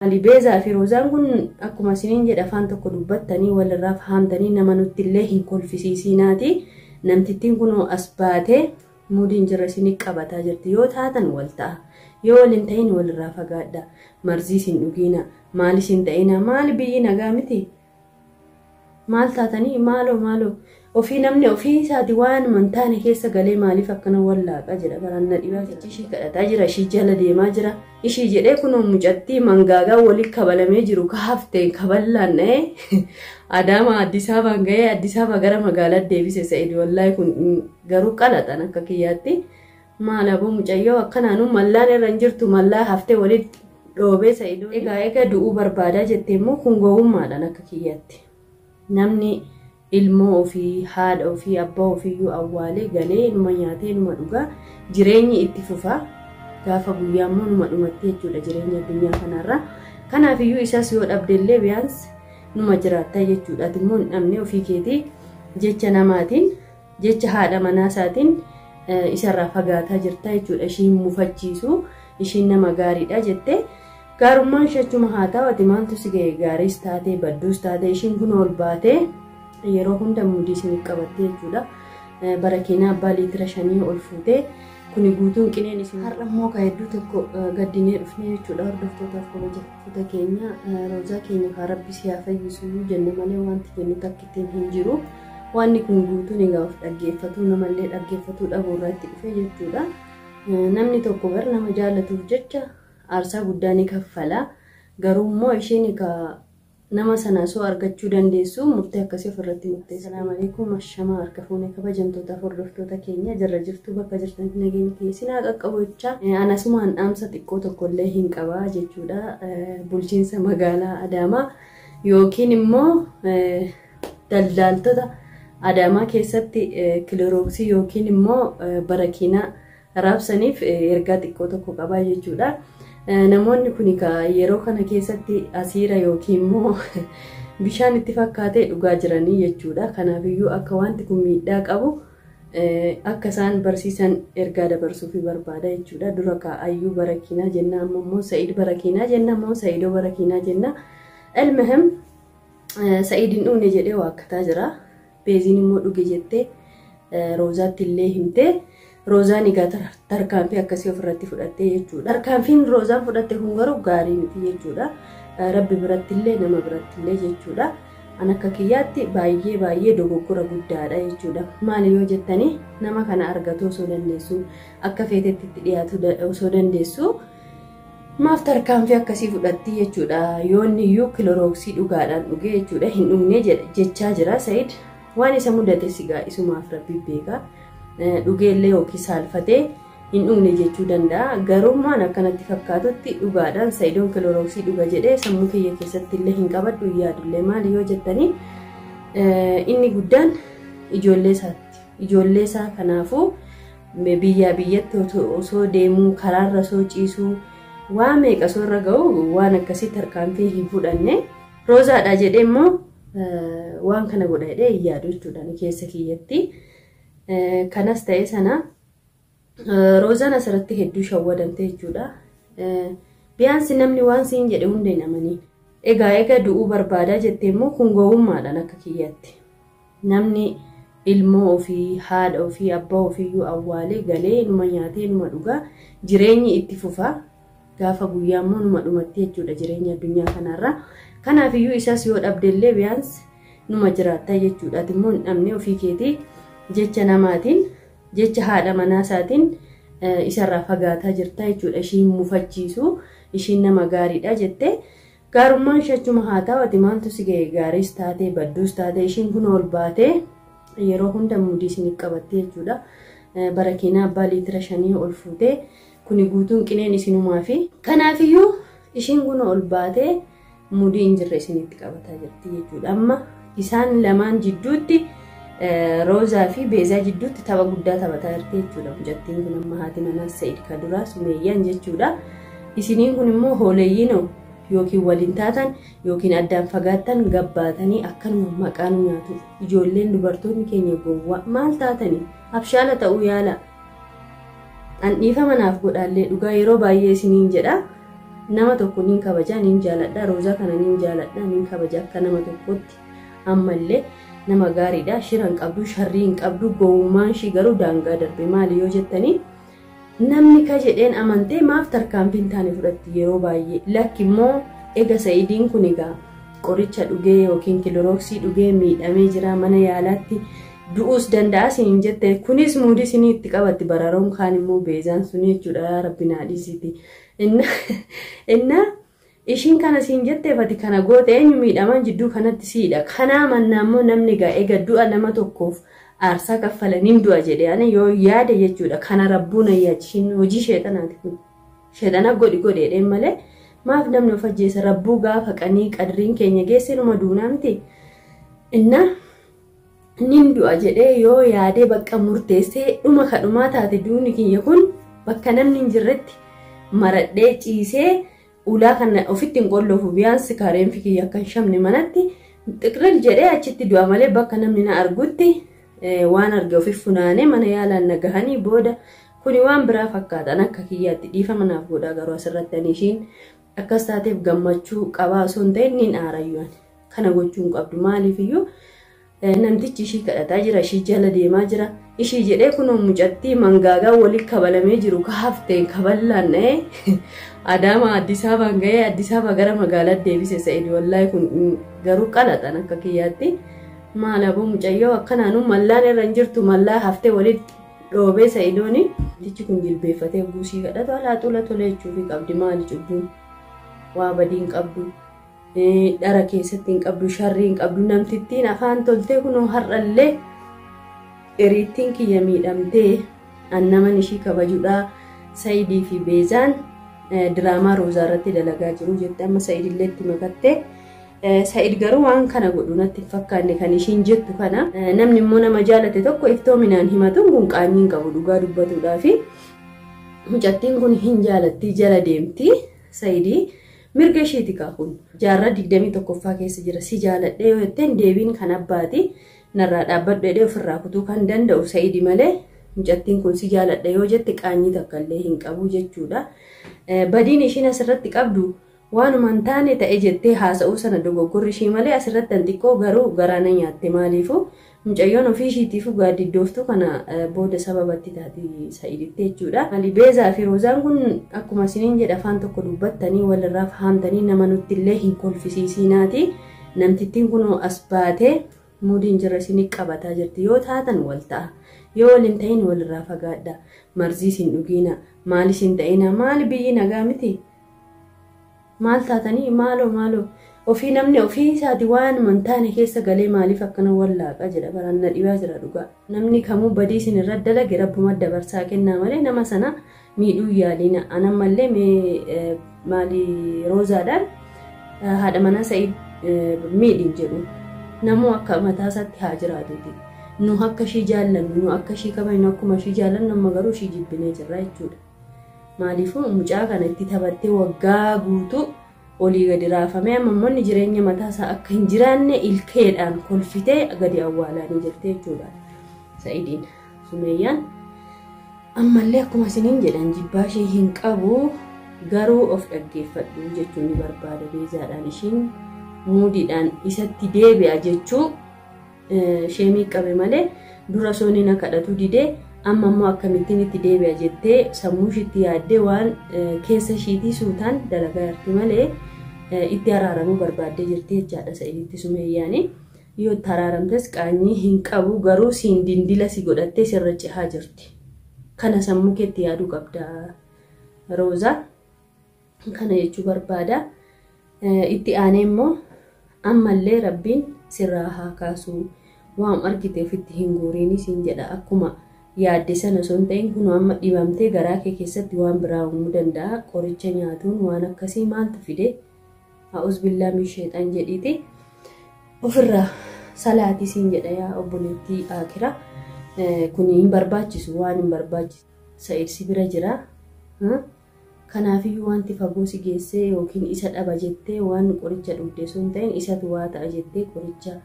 Ali Beezaa fi Roozaan kun akkuma isiniin jedhe afaan tokko dubbattanii walirraa fahamtanii nama nutti illee hin kolfisiisinaati. Namtittiin kun as baatee muudiin jira isinii qabataa jirti. Yoo taatan wal ta'a. Yoo wal hin ta'in walirraa fagaadha. Marzii isin dhugiina. Maal isin ta'ina? Maali biyyi nagaa miti? Maal taatanii maaloo maaloo ofii namni ofii isaati waan hin taane keessa galee maaliif akkana wallaaqa jedha baraan na dhibaa jira. Ishii kadhataa jira, ishii jala deemaa jira. Ishii jedhee kunoo mucattii mangaagaa walitti kabalamee jiru ka hafteen kaballaan dha'ee Adaama Addis Ababaan ga'ee Addis Ababaa gara magaalaa deebise Sa'id wallaahi kun garuu qalaxan akka kiyyaatti. Maal aboo mucayyoo akkanaanuu mallaan irra hin jirtu mallaa haftee walitti dhoobee Sa'id. Egaa egaa du'uu barbaadaa jettee immoo kun gowwummaadhaan akka kiyyaatti. Namni ilmoo ofii, haadha ofii, abbaa ofiiyyuu awwaalee galee numa nyaatee numa dhugaa jireenyi itti fufa. Gaafa guyyaa immoo numa dhumatti jechuudha jireenya addunyaa kanarra. Kanaafiyyuu isas yoo dhabdellee biyaans numa jiraatta jechuudha. Ati immoo hin dhabne ofii keetii jecha namaatiin jecha haadha manaa isaatiin isarraa fagaataa jirta jechuudha. Ishiin mufachiisu ishiin nama gaariidha jettee gaarummaan ishee achuma haa ta'u ati maaltu si ga'e gaariis taatee badduus taatee ishiin kun ol baatee yeroo hunda muudii isinii qabattee jechuudha. Barakiinaa abbaa liitira 5 ol fuutee kuni guutuun qineen isin. Har'a immoo ka hedduu tokko gaddinee dhufne jechuudha hordoftootaaf kabajamtoota keenya roozaa keenya kaa rabbi si haa fayyisu jenna malee wanti jennu takka ittiin hin jiru. Wanni kun guutuun egaa of dhaggeeffatuu namallee dhaggeeffatuu dhabuu irraa itti dhufe jechuudha. Namni tokko bar nama jaallatuuf jecha aarsaa guddaa ni kaffala. Garuu immoo isheen egaa nama sana osoo argachuu dandeessu murtee akkasii ofirratti murteessa. Assalaamu alaikum ashamaa harka fuune kabajamtootaaf hordoftoota keenya jirra jirtu bakka jirtanitti nageenya keenya isin haa qaqqabu jechaa anasumaan dhaamsa xiqqoo tokkollee hin qabaa jechuudha. Bulchiinsa magaalaa Adaamaa yookiin immoo daldaaltota Adaamaa keessatti kilorooksii yookiin immoo barakiinaa raabsaniif ergaa xiqqoo tokko qabaa jechuudha. Namoonni kun egaa yeroo kana keessatti asiira yookiin immoo bishaan itti fakkaatee dhugaa jiranii jechuudha. Kanaafiyyuu akka wanti kun miidhaa qabu akka isaan barsiisan ergaa dabarsuufi barbaada jechuudha. Dura kaa Ayyuu barakiinaa jenna amma immoo Sa'id barakiinaa jenna immoo Sa'idoo barakiinaa jenna. Elmihim Sa'id hin dhugne jedhee waakkataa jira. Beeziin immoo dhuge jettee Roozaatti illee himtee Roozaan egaa tarkaanfii akkasii ofirratti fudhattee jechuudha. Tarkaanfiin Roozaan fudhatte kun garuu gaarii miti jechuudha. Rabbi biratti illee nama biratti illee jechuudha. An akka kiyyaatti baay'ee baay'ee dogoggora guddaadha jechuudha. Maali yoo jettanii nama kana argatuu osoo dandeessu akka feetetti itti dhiyaatu osoo dandeessu maaf tarkaanfii akkasii fudhatti jechuudha. Yoonni iyyuu kilorooksii dhugaadhaan dhugee jechuudha hin dhugne jechaa jira Sayid. Waan isa mudate sigaa isumaaf rabbi beeka. Dhugeellee yookiin saalfatee hin dhugne jechuu danda'a. Garuu maan akkanatti fakkaatutti dhugaadhaan Sayidoon kilorooksii dhuga jedhee sammuu kiyya keessatti illee hin qabadhu hin yaadullee maali yoo jettanii inni guddaan ijoollee isaatti. Ijoollee isaa kanaafuu biyyaa biyyatti osoo deemuu karaarra osoo ciisuu waa meeqa osoo irra ga'u waan akkasii tarkaanfii hin fudhanne. Roozaadha jedhee immoo waan kana godha jedhee hin yaadu jechuudha keessa kiyyatti. Kanas ta'e sana Roozaan asirratti hedduu shawwadamte jechuudha. Biyaansi namni waan siin jedhe hunda hin amaniin. Egaa egaa du'uu barbaadaa jettee immoo kun gowwummaadhaan akka kiyyaatti. Namni ilmoo ofii, haadha ofii, abbaa ofiiyyuu awwaalee galee numa nyaatee numa dhugaa jireenyi itti fufa. Gaafa guyyaa immoo numa dhumatti jechuudha jireenya addunyaa kanarra. Kanaafiyyuu isas yoo dhabdellee biyaans numa jiraatta jechuudha. Ati immoo hin dhabne ofii keetii jecha namaatiin jecha haadha manaa isaatiin isarraa fagaataa jirta jechuudha. Ishiin mufachiisu ishiin nama gaariidha jettee gaarummaan ishee achuma haa ta'u ati maaltu si ga'e gaariis taatee badduus taatee ishiin kun ol baatee yeroo hunda muudii isinii qabattee jechuudha. Barakiinaa abbaa liitira 5 ol fuutee kuni guutuun qineen isinumaa fi kanaafiyyuu ishiin kun ol baatee mudii hin jirre isinitti qabataa jirti jechuudha. Amma isaan lamaan jidduutti Roozaa fi Beezaa jidduutti tapha guddaa taphataa jirti jechuudha. Mucattiin kun amma haati manaa Sa'id Kaduraa Sumeeyyaan jechuudha. Isiniin kun immoo hooleeyyiinoo yookiin waliin taatan yookiin addaan fagaattan gabbaatanii akkanuma maqaa nu nyaatu. Ijoolleen dubartoonni keenya gowwaa maal taatanii abshaala ta'uu yaala. An dhiifama naaf godhaallee dhugaa yeroo baay'ee isiniin jedha. Nama tokko niin kabaja, niin jaaladha. Roozaa kana niin jaaladha, niin kabaja akka nama tokkotti. Ammallee nama gaariidha. Shira hin qabdu, sharrii hin qabdu, gowwummaan ishii garuu daangaa darbe. Maali yoo jettanii, namni ka jedheen amantee maaf tarkaanfii hin taane fudhatti yeroo baay'ee. Lakki immoo ega Sa'idiin kun egaa qoricha dhugee yookiin kilorooksii dhugee miidhamee jira, mana yaalaatti du'uus danda'a isiniin jette, kunis muudii isinii itti qabatti bararoon kaan immoo Beezaan suni jechuudha. Yaa Rabbi naa dhiisiti. Inna ishiin kana siin jetteef ati kana goote, eenyu miidhamaan jidduu kanatti? Siidha. Kanaa mannaa immoo namni egaa ega du'a nama tokkoof aarsaa kaffalaniin du'a jedhe ani yoo yaade jechuudha. Kana rabbuu na yaachishin, hojii sheexanaati kun. Sheexana godhi godheedheen malee maaf namni of ajjeesa? Rabbuu gaafa qanii qadriin keenya geesse numa duunaa miti. Inna nin du'a jedhee yoo yaadee bakka murteessee dhuma kadhumaa taate, duuni kiyya kun bakka namni hin jirretti maradhee ciisee ulaa kana ofitti hin qollofu, biyaansi kaareenfi kiyya akka hin shamne manatti xiqlil jedhee achitti du'a malee, bakka namni na argutti waan arge ofi funaanee mana yaalaan na gahanii booda kuni waan biraa fakkaatan akka kiyyaatti dhiifama naaf godhaa. Garuu asirratti ani ishiin akkas taateef gammachuu qabaa osoo hin ta'in nin aarayyuu. Kana gochuu hin qabdu. Maaliifiyyuu namtichi ishii kadhataa jira, ishii jala deemaa jira, ishii jedhee kunoo mucattii mangaagaa walitti kabalamee jiru ka hafteen kaballaan dha'ee Adaama Addis Ababaan ga'ee Addis Ababa gara magaalaa deebise Sa'id. Wallaahi kun garuu qalaxan akka kiyyaatti. Maal aboo, mucayyoo akkanaanuu mallaan irra hin jirtu, mallaa haftee walitti dhoobee Sa'idooni. Namtichi kun jilbeeffatee guusii kadhatu alaa xula tole jechuufi qabdi. Maali cubbuun? Waa badii hin qabdu. Dhara keessatti hin qabdu, sharrii hin qabdu. Namtittiin afaan toltee kunoo har'allee hiriittiin kiyya miidhamtee an naman ishii kabajudhaa, Sa'idii fi Beezaan diraamaa Roozaa irratti dalagaa jiru jette. Amma Sa'idillee itti makattee. Sa'id garuu waan kana godhu natti hin fakkaanne kan ishiin jettu kana. Namni immoo nama jaalate tokko iftoominaan himatuun kun qaanyii hin qabu dhugaa dubbatuudhaa fi mucattiin kun hin jaalattii, jala deemti Sa'idii. Mirga ishiiti kaa kun. Jaarraa 21ffaa keessa jira. Si jaaladhee yoo jetteen deebiin kan abbaati. Narraa dhaabbadhu jedhee ofirraa kutuu kan danda'u Sa'idi malee mucattiin kun si jaaladha yoo jette qaanyii takka illee hin qabu jechuudha. Badiin ishiin asirratti qabdu waanuma hin taane ta'e jettee haasa'uu sana, dogoggorri ishii malee asirratti an xiqqoo garuu garaa na nyaatte. Maaliifu mucayyoon ofii ishiitiifuu gaaddiddooftuu kana booda sababatti taati Sa'iditti jechuudha. Maali Beezaa fi Roozaan kun akkuma isiniin jedhe afaan tokko dubbattanii walirraa fahamtanii nama nutti illee hin kolfisiisinaati. Namtittiin kun as baatee muudiin jira isinii qabataa jirti. Yoo taatan wal ta'a. Yoo wal hin ta'in walirraa fagaadha. Marzii isin dhugiina. Maal isin ta'ina? Maali, biyyi nagaa miti? Maal taatanii? Maaloo maaloo, ofii namni ofii isaati waan hin taane keessa galee maaliif akkana wallaaqa jedha. Baraan na dhibaa jira dhugaa. Namni kamuu badii isin irra dalage rabbuma dabarsaa kennaa malee nama sana miidhuu yaaliina. Anammallee mee maali Roozaadhaan haadha manaa Sa'id miidhin jedhu. Namuu akka mataa isaatti haa jiraatuuti. Nu akka ishii jaallannu, nu akka ishii kabajnu, akkuma ishii jaallannu amma garuu ishii jibbinee jirra jechuudha. Maaliifuu mucaa kana itti taphattee waggaa guutuu olii gadi raafamee amma immoo inni jireenya mataa isaa akka hin jiraanne ilkeedhaan kolfitee gadi awwaalaanii jirti jechuudha. Sa'idiin Sumeeyyaan ammallee akkuma isiniin jedhan jibbaa ishee hin qabu, garuu of dhaggeeffadhu jechuun ni barbaada Beezaadhaan. Ishiin muudiidhaan isatti deebi'a jechuu sheemii qabe malee dura osoo inni na kadhatu didee amma immoo akkamittiin itti deebi'a jettee sammuu ishiitti yaaddee waan keessa ishiitii suutaan dalagaa jirti malee itti araaramuu barbaaddee jirti jechaadha Sa'iditti Sumeeyyaani. Yoo itti araaramtes qaanyii hin qabu, garuu siin dindila si godhattee sirra cehaa jirti. Kana sammuu keetti yaaduu qabda Roozaa. Kana jechuu barbaada. Itti aanee immoo ammallee Rabbiin sirraa haa kaasu. Waan argite ofitti hin guuriini siin jedha. Akkuma yaadde sana osoo hin ta'in kun amma dhibamtee garaa kee keessatti waan biraa uumuu danda'a. Qoricha nyaatuun waan akkasii maaltu fide? A'uuz billaa min sheexan jedhiiti. Ofirraa salaatii siin jedha yaa obboleettii Akira. Kun hin barbaachisu, waan hin barbaachisu. Sa'id si bira jira. Kanaafiyyuu wanti fagoo si geessee yookiin isa dhaba jettee waan qoricha dhugde osoo hin ta'in isatu waa ta'a jettee qoricha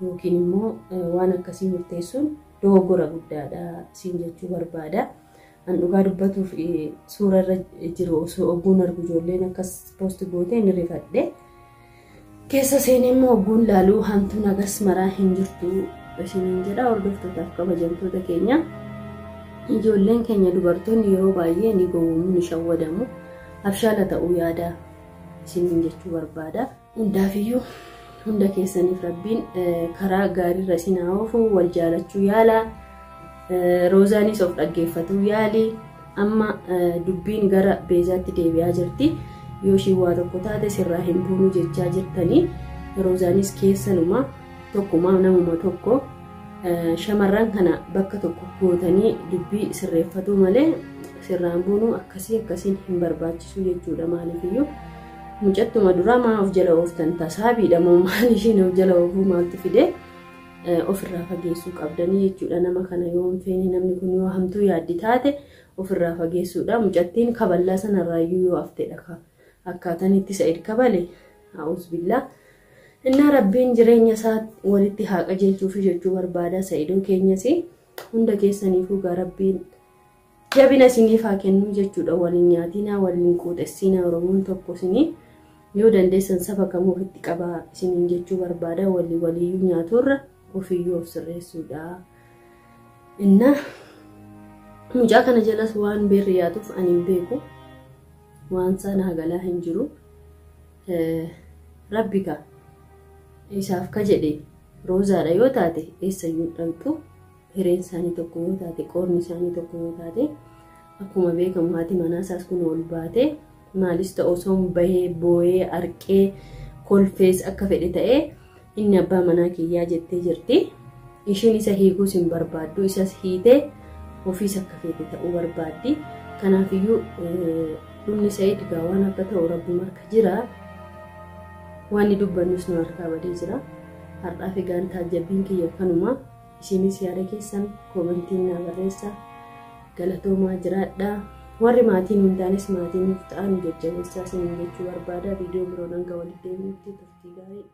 yookiin immoo waan akkasii murteessuun dogoggora guddaadha siin jechuu barbaada. An dhugaa dubbatuuf suura irra jiru osoo ogguun argu ijoolleen akkas poosti gootee ni rifadhe. Keessa seenee immoo ogguun laaluu hamtuun agas maraa hin jirtu isiniin jedha hordoftootaaf kabajamtoota keenya. Ijoolleen keenya dubartoonni yeroo baay'ee ni gowwoomu ni shawwadamu. Abshaala ta'uu yaada isiniin jechuu barbaada. Hundaafiyyuu hunda keessaniif rabbiin karaa gaariirra isin haa oofu wal jaalachuu yaala. Roozaanis of dhaggeeffatuu yaali. Amma dubbiin gara Beezaatti deebi'aa jirti. Yoo ishiin waa tokko taate sirraa hin buunuu jechaa jirtanii. Roozaanis keessanuma tokkuma namuma tokko shamarran kana bakka tokko gootanii dubbii sirreeffatuu malee sirraan buunuu akkasii akkasiin hin barbaachisu jechuudha maaliifiyyuu. Mucattuma duraa maa of jala ooftan tasaabiidha moo maal ishiin of jala oofuu maaltu fide ofirraa fageessuu qabdanii jechuudha nama kana yoo hin feene namni kun yoo hamtuu yaaddi taate ofirraa fageessuudha mucattiin kaballaa sanarraayyuu yoo haftedha akkaataan itti Sa'id kabale a'uuzbillaa innaa rabbiin jireenya isaa walitti haa qajeelchuufi jechuu barbaada Sa'idoo keenyas hunda keessaniifuu gaa rabbiin jabina isiniif haa kennu jechuudha waliin nyaatinaa waliin quuxessinaa Oromoon tokko isinii yoo dandeessan saba kamuu ofitti qabaa isiniin jechuu barbaada walii waliiyyuu nyaaturra ofiiyyuu of sirreessuudha. Innaa mucaa kana jalas waan beerri yaatuuf ani hin beeku waan isaa naa galaa hin jiru. Rabbi ka isaaf ka jedhe roozaadha yoo taate eessayyuu dhaqxu hireen isaanii tokko yoo taate qoorni isaanii tokko yoo taate akkuma beekamu haati manaa isaas kun ol baate maalis ta'u osoo bahee boo'ee arqee kolfees akka fedhe ta'ee inni abbaa manaa kiyyaa jettee jirti. Ishiin isa hiikuus hin barbaaddu isas hiitee ofiis akka feete ta'uu barbaaddi. Kanaafiyyuu dhumni Sa'id gaa waan akka ta'u rabbuma harka jira. Waan dubbannus nu harkaa badee jira. Har'aaf egaan taajjabbiin kiyya kanuma. Isinis yaada keessan koomentiin naa barreessa. Galatoomaa jiraadhaa. Warri maatiin hin taanes maatii nuuf ta'an jajjabeessaa isiniin jechuu barbaada. Viidiyoo biroon hanga walitti deebinutti turtii gaarii.